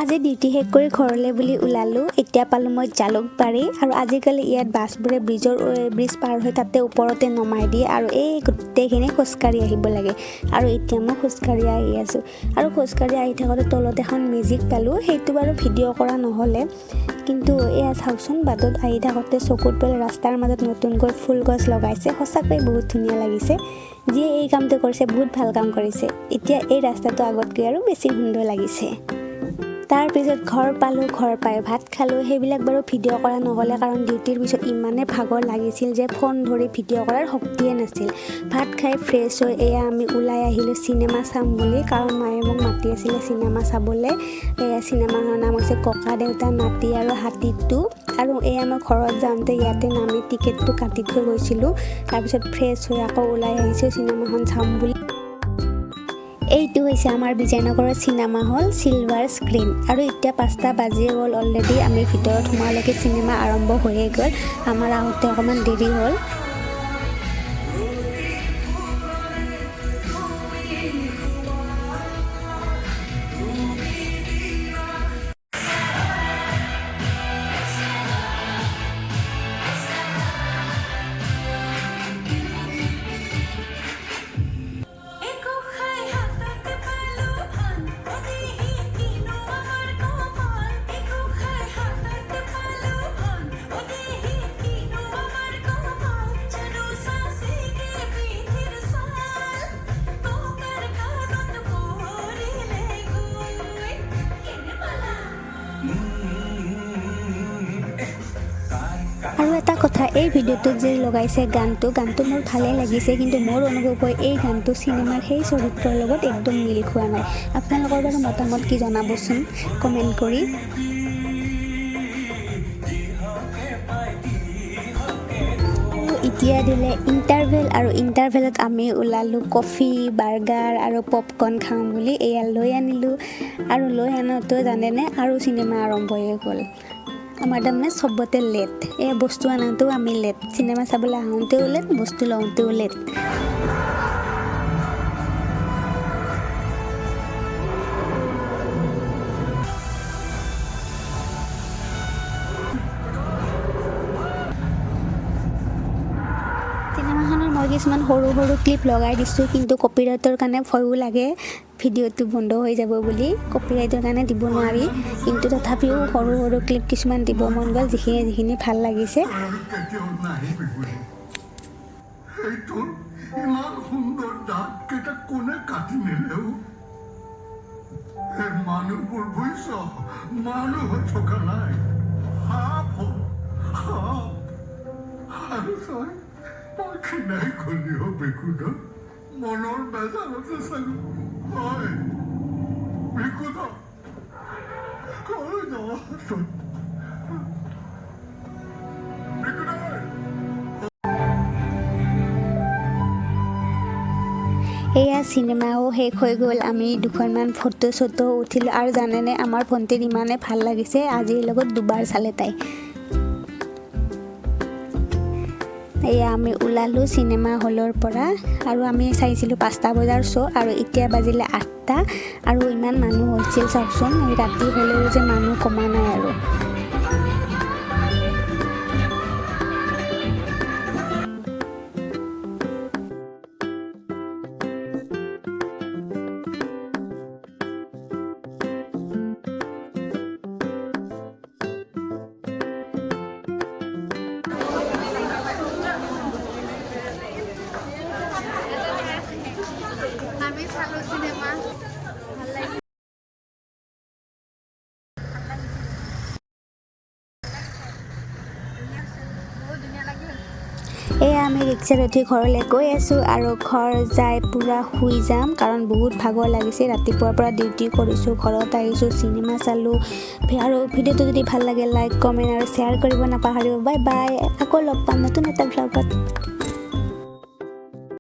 আজি ডিউটি শেষ কৰি ঘৰলৈ বুলি ওলালোঁ। এতিয়া পালোঁ মই জালুকবাৰী। আৰু আজিকালি ইয়াত বাছবোৰে ব্ৰিজ পাৰ হৈ তাতে ওপৰতে নমাই দিয়ে আৰু এই গোটেইখিনি খোজকাঢ়ি আহিব লাগে। আৰু এতিয়া মই খোজকাঢ়ি আহি আছোঁ আৰু খোজকাঢ়ি আহি থাকোঁতে তলত এখন মেজিক পালোঁ। সেইটো বাৰু ভিডিঅ' কৰা নহ'লে, কিন্তু এয়া চাওকচোন, বাটত আহি থাকোঁতে চকুত পেলাই ৰাস্তাৰ মাজত নতুনকৈ ফুল গছ লগাইছে। সঁচাকৈ বহুত ধুনীয়া লাগিছে। যিয়ে এই কামটো কৰিছে, বহুত ভাল কাম কৰিছে। এতিয়া এই ৰাস্তাটো আগতকৈ আৰু বেছি সুন্দৰ লাগিছে। তাৰপিছত ঘৰ পালোঁ। ঘৰ পাই ভাত খালোঁ। সেইবিলাক বাৰু ভিডিঅ' কৰা নহ'লে, কাৰণ ডিউটিৰ পিছত ইমানেই ভাগৰ লাগিছিল যে ফোন ধৰি ভিডিঅ' কৰাৰ শক্তিয়ে নাছিল। ভাত খাই ফ্ৰেছ হৈ এয়া আমি ওলাই আহিলোঁ চিনেমা চাম বুলি, কাৰণ মায়ে মোক মাতি আছিলে চিনেমা চাবলৈ। এয়া চিনেমাখনৰ নাম হৈছে ককা দেউতা নাতি আৰু হাতীটো। আৰু এয়া মই ঘৰত যাওঁতে ইয়াতে নামি টিকেটটো কাটি থৈ গৈছিলোঁ। তাৰপিছত ফ্ৰেছ হৈ আকৌ ওলাই আহিছোঁ চিনেমাখন চাম বুলি। এইটো হৈছে আমাৰ বিজয়নগৰৰ চিনেমা হল, চিলভাৰ স্ক্ৰীণ। আৰু এতিয়া 5টা বাজিয়ে গ'ল অলৰেডি। আমি ভিতৰত সোমোৱালৈকে চিনেমা আৰম্ভ হৈয়ে গ'ল। আমাৰ আহোঁতে অকণমান দেৰি হ'ল। একোখাই হাতত পালো ধন, অ দেহি, কিনো আমাৰ কপাল। একোখাই হাতত পালো ধন, অ দেহি, কিনো আমাৰ কপাল। জানো চাচিগে পিঠিৰ ছাল, ককাৰ কাণত পৰিলে গৈ, কেনে পালা? আৰু এটা কথা, এই ভিডিঅ'টোত যে লগাইছে গানটো, গানটো মোৰ ভালেই লাগিছে, কিন্তু মোৰ অনুভৱ হয় এই গানটো চিনেমাৰ সেই চৰিত্ৰৰ লগত একদম মিল খোৱা নাই। আপোনালোকৰ বাৰু মতামত কি, জনাবচোন কমেণ্ট কৰি। আৰু এতিয়া দিলে ইণ্টাৰভেল আৰু ইণ্টাৰভেলত আমি ওলালোঁ কফি, বাৰ্গাৰ আৰু পপকৰ্ণ খাওঁ বুলি। এয়া লৈ আনিলোঁ আৰু লৈ আনোতেও জানেনে, আৰু চিনেমা আৰম্ভ হৈয়ে গ'ল। আমাৰ তাৰমানে চবতে লেট। এই বস্তু আনোতেও আমি লেট, চিনেমা চাবলৈ আহোঁতেও লেট, বস্তু লওঁতেও লেট। চিনেমাখনৰ মই কিছুমান সৰু সৰু ক্লিপ লগাই দিছোঁ, কিন্তু কপিৰাইটৰ কাৰণে ভয়ো লাগে, ভিডিঅ'টো বন্ধ হৈ যাব বুলি। কপিৰাইটৰ কাৰণে দিব নোৱাৰি, কিন্তু তথাপিও সৰু সৰু ক্লিপ কিছুমান দিব মন গ'ল, যিখিনি যিখিনি ভাল লাগিছে। তই আৰু কেতিয়াও নাহিবি বুলি। সেইটোৰ ইমান সুন্দৰ দাঁতকেইটা কোনে কাটি নিলেও? এই মানুহবোৰ, বুজিছ, মানুহ হৈ থকা নাই, সাপ হ'ল, সাপ। আৰু তই, মই ক্ষীণাই গলি অ বিকুদা, মনৰ বেজাৰতে চাগৈ। হয় বিকুদা, কলৈ যাৱ তই? বিকুদা! এয়া চিনেমাও শেষ হৈ গ'ল। আমি দুখনমান ফটো চটো উঠিলোঁ। আৰু জানেনে, আমাৰ ভণ্টিৰ ইমানেই ভাল লাগিছে, আজিৰ লগত দুবাৰ চালে তাই। এয়া আমি ওলালোঁ চিনেমা হলৰ পৰা। আৰু আমি চাইছিলোঁ 5টা বজাৰ শ্ব' আৰু এতিয়া বাজিলে 8টা। আৰু ইমান মানুহ হৈছিল চাওকচোন, এই ৰাতি হ'লেও যে মানুহ কমা নাই। আৰু আমি চালো চিনেমা, ভাল লাগিল। বহুত ধুনীয়া লাগিল। এয়া আমি ৰিক্সাত উঠি ঘৰলৈ গৈ আছোঁ আৰু ঘৰ যাই পূৰা শুই যাম, কাৰণ বহুত ভাগৰ লাগিছে। ৰাতিপুৱাৰ পৰা ডিউটি কৰিছোঁ, ঘৰত আহিছোঁ, চিনেমা চালোঁ। আৰু ভিডিঅ'টো যদি ভাল লাগে, লাইক, কমেণ্ট আৰু শ্বেয়াৰ কৰিব নাপাহৰিব। বাই বাই, আকৌ লগ পাম নতুন এটা ভ্লগত।